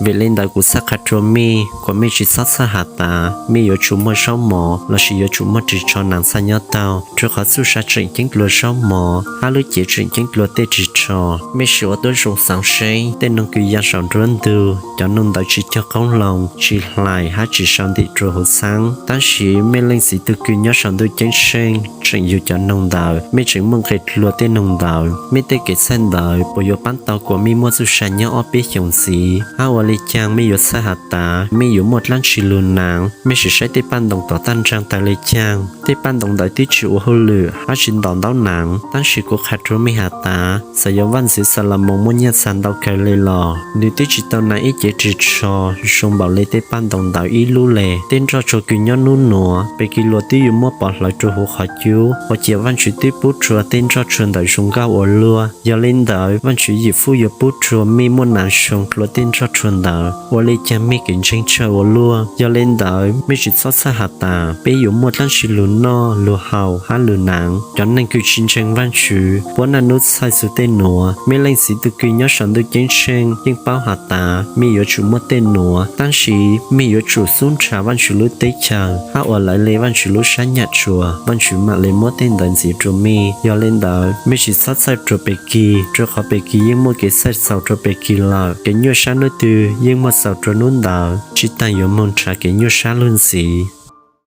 Vim li ntawd kuv txhaj qha rua mej kom mej tsis txhob txhawj has tas mej yuav tsum muaj zaub mov lossis yuav tsum muaj ris tsho nas txhaj nyob taug, rua qhov txuj sa tseem ceeb dlua zaub mov hab lub cev tseem ceeb dlua tej ris tsho. Mej sim ua tub zoo xaav seeb, tej noog kws ya saum nruab ntug, cov noog ntawd tsis cog qoob loo, tsis hlais hab tsis sau ntim rua huv txhaab, tab sis mej leej txiv tug kws nyob saum ntuj ceeb tsheej tseem yug cov noog ntawd, mej tseem muaj nqe dlua tej noog ntawd. Mej tej kev txhawj ntawd puas yuav paab tau kuas mej muaj txuj sa nyob ob peb xyoos ntxiv? Hab ua le caag mej yuav txhawj has tas mej yuav muaj dlaab tsi lug naav? Mej sim saib tej paj ntoos tom tag nraag tawg le caag. Tej paj ntoos ntawd twb tsis ua hauj lwm hab tsis ntaus ntaub naav, tab sis kuv qha rua mej has tas txawm yog Vaajtswv Xalamoos muaj nyiaj txag ntau kawg le los nwg twb tsis tau nas ib cev ris tsho zoo npaum le tej paj ntoos ntawd ib lub le. Tej nroj tshuaj kws nyob nub nuav pes kis luas twb yuav muab pov hlawv rua huv qhov cub, ua ciav Vaajtswv twb pub rua tej nroj tshuaj ntawd zoo nkauj ua luaj. Yog le ntawd Vaajtswv Yim Fwj yuav pub rua mej muaj naav zoo dlua tej nroj tshuaj ntawd. Ua le caag mej kev ntseeg tsawg ua luaj? Yog le ntawd mej tsis txhob txhawj has tas peb yuav muaj dlaab tsi lug noj lug haus hab lug naav. Cov neeg kws tsis ntseeg Vaajtswv puab naj nub txhawj txug tej nuav. Mej leej txiv tug kws nyob saum ntuj ceeb tsheej yeej paub has tas mej yuav tsum muaj tej nuav, tab sis mej yuav tsum xub nrhav Vaajtswv lub teb chaws hab ua lawv le Vaajtswv lub sab nyam tsuas, Vaajtswv maam le muab tej ntawd ntxiv rua mej. Yog le ntawd mej tsis txhob txhawj rua pes kis, rua qhov pes kis yeej muaj kev txhawj txaus rua pes kis lawm. Kev nyuaj sab nub twg yeej muaj txaus rua nub ntawd, tsi taag yuav moog nrhav kev nyuaj sab lug ntxiv.